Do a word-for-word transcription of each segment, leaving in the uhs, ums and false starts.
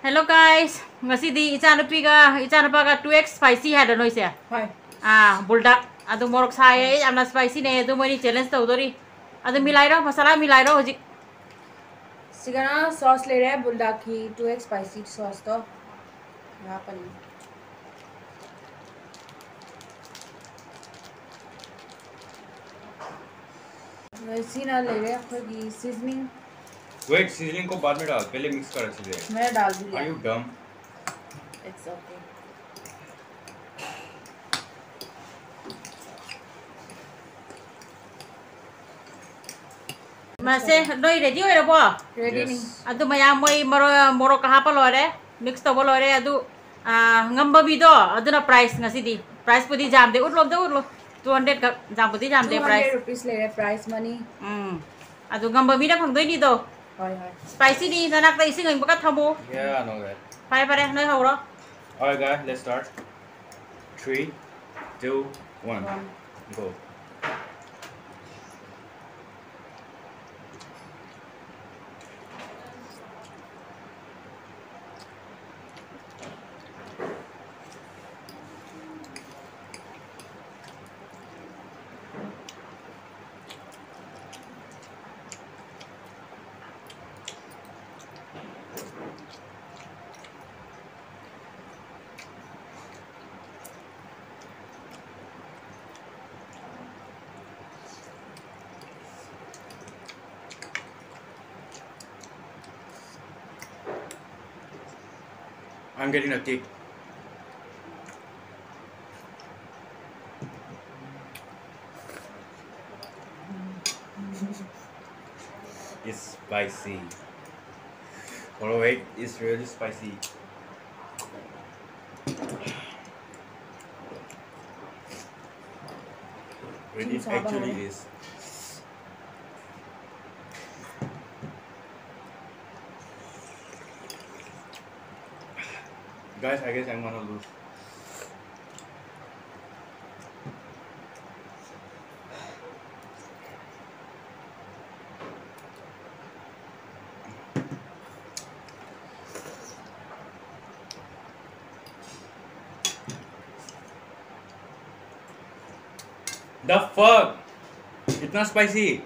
Hello guys, ꯉꯁꯤꯗꯤ ꯏꯆꯥꯅꯨꯄꯤꯒ ꯏꯆꯥꯅꯨꯄꯥꯒ two X spicy ꯍꯥꯏꯗ꯭ꯔꯥ ꯅꯣꯏꯁꯦ? ꯍꯣꯏ꯫ ꯑꯥ, buldak꯫ ꯑꯗꯨ ꯃꯣꯔꯣꯛ ꯁꯥꯏꯌꯦ, ꯌꯥꯝꯅ spicyꯅꯦ꯫ ꯑꯗꯨ ꯃꯣꯏꯅꯤ challenge ꯇꯧꯗꯣꯔꯤ꯫ ꯑꯗꯨ ꯃꯤꯂꯥꯏꯔꯣ, ꯃꯁꯥꯂꯥ ꯃꯤꯂꯥꯏꯔꯣ ꯍꯧꯖꯤꯛ꯫ ꯁꯤꯒꯅ sauce ꯂꯩꯔꯦ, buldak ꯀꯤ two X spicy sauce ꯇꯣ ꯍꯥꯞꯄꯅꯤ꯫ ꯁꯤꯅ ꯂꯩꯔꯦ ꯑꯩꯈꯣꯏꯒꯤ seasoning꯫ Wait, seasoning को बाद में डाल, पहले mix कर अच्छे से। मैं डाल दूँ। Are you dumb? It's okay. ꯃꯥꯁꯦ ꯅꯣꯏ ready ꯑꯣꯏꯔꯕꯣ? Ready ꯅꯤ꯫ Yes. ꯑꯗꯨ ꯃꯌꯥꯝ ꯃꯣꯏ ꯃꯔꯣꯏ ꯃꯣꯔꯣꯛꯀ ꯍꯥꯞꯄ ꯂꯣꯏꯔꯦ, mix ꯇꯧꯕ ꯂꯣꯏꯔꯦ꯫ ꯑꯗꯨ, ꯑꯥ, ꯉꯝꯕ ꯃꯤꯗꯣ ꯑꯗꯨꯅ prize ꯉꯁꯤꯗꯤ꯫ Prize ꯄꯨꯗꯤ ꯌꯥꯝꯗꯦ, ꯎꯠꯂꯣ, ꯑꯝꯇ ꯎꯠꯂꯣ꯫ Two hundred ꯈꯛ, ꯌꯥꯝꯕꯨꯗꯤ ꯌꯥꯝꯗꯦ Two prize꯫ hundred rupees ꯂꯩꯔꯦ prize money꯫ ꯎꯝ꯫ ꯑꯗꯨ ꯉꯝꯕ ꯃꯤꯅ ꯐꯪꯗꯣꯏꯅꯤꯗꯣ꯫ ꯍꯣꯏ ꯍꯣꯏ꯫ Spicy ꯅꯤ, ꯅꯅꯥꯛꯇ ꯏꯁꯤꯡ ꯑꯏꯪꯕꯒ ꯊꯝꯃꯣ꯫ Yeah, I know that. ꯐꯔꯦ ꯐꯔꯦ, ꯅꯣꯏ ꯍꯧꯔꯣ꯫ Alright, guys, let's start. Three, two, one, One. Go. I'm getting a kick. It's spicy. Alright, it's really spicy. It ꯆꯤꯡ ꯆꯥꯕ actually ꯍꯧꯔꯦ꯫ Is. Guys, I guess I'm gonna lose. The fuck? इतना spicy?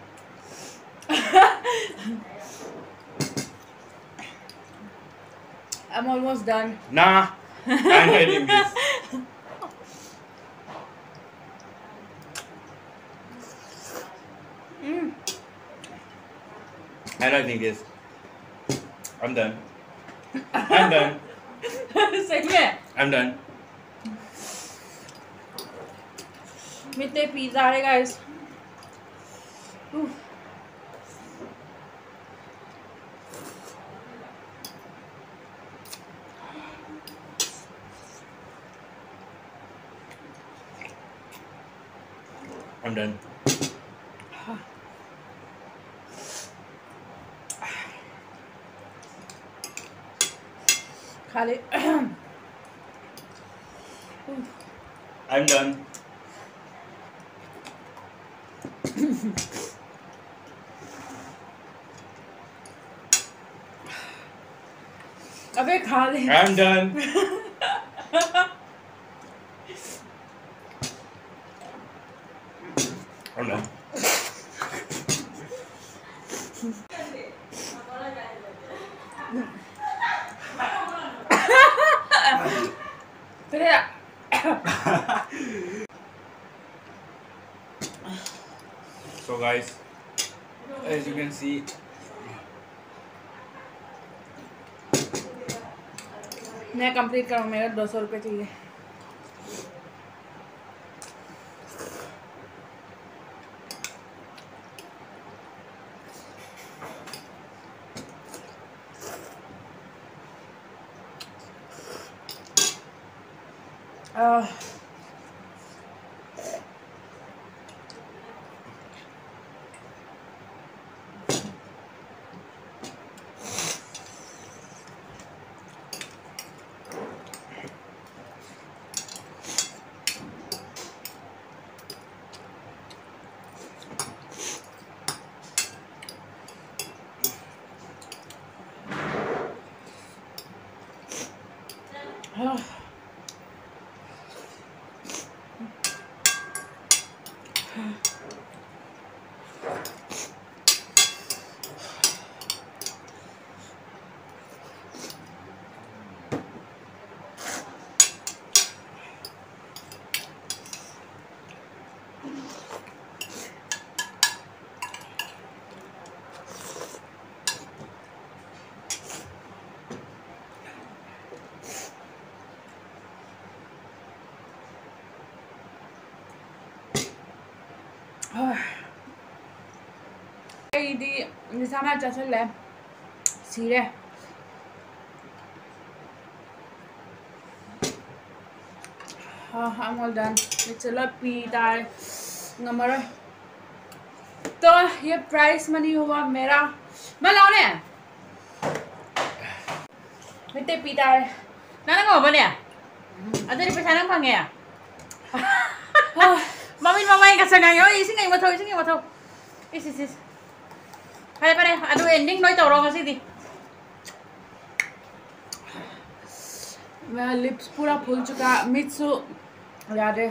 I'm almost done. Nah, I'm not eating this. Mm. I don't think this. I'm done. I'm done. सही में? I'm done. मिठे pizza है guys. Oof. I'm done. खा ले. I'm done. अबे खा ले. I'm done. I'm done. तेरे So guys, as you can see, मैं कंप्लीट करूँ, मेरा दो सौ रुपये चाहिए. आह. ꯑꯩꯗꯤ ꯅꯤꯁꯥ ꯃꯌꯥꯝ ꯆꯥꯁꯤꯜꯂꯦ, ꯁꯤꯔꯦ꯫ ꯑꯥ, I'm all done. ꯃꯤꯠꯁꯦ ꯂꯣꯏ ꯄꯤ ꯇꯥꯔꯦ, ꯉꯝꯃꯔꯣꯏ꯫ तो ये prize money हुआ मेरा। ꯃꯥ ꯂꯥꯎꯅꯦ꯫ ꯃꯤꯠꯇꯩ ꯄꯤ ꯇꯥꯔꯦ꯫ ꯅꯪꯅ ꯉꯝꯃꯕꯅꯦ? ꯑꯗꯨꯗꯤ ꯄꯩꯁꯥ ꯅꯪ ꯐꯪꯉꯦ꯫ ꯃꯃꯤꯠ ꯃꯃꯥꯏ ꯉꯁꯪ ꯉꯥꯡꯉꯦ꯫ ꯍꯣꯏ, ꯏꯁꯤꯡ ꯑꯩ ꯃꯊꯧ, ꯏꯁꯤꯡ ꯑꯩ ꯃꯊꯧ꯫ ꯏꯁ, ꯏꯁ, ꯏꯁ꯫ ꯐꯔꯦ, ꯐꯔꯦ, ꯑꯗꯨ ending ꯂꯣꯏ ꯇꯧꯔꯣ ꯉꯁꯤꯗꯤ꯫ मेरा लिप्स पूरा फूल चुका, ꯃꯤꯠꯁꯨ ꯌꯥꯗ꯭ꯔꯦ꯫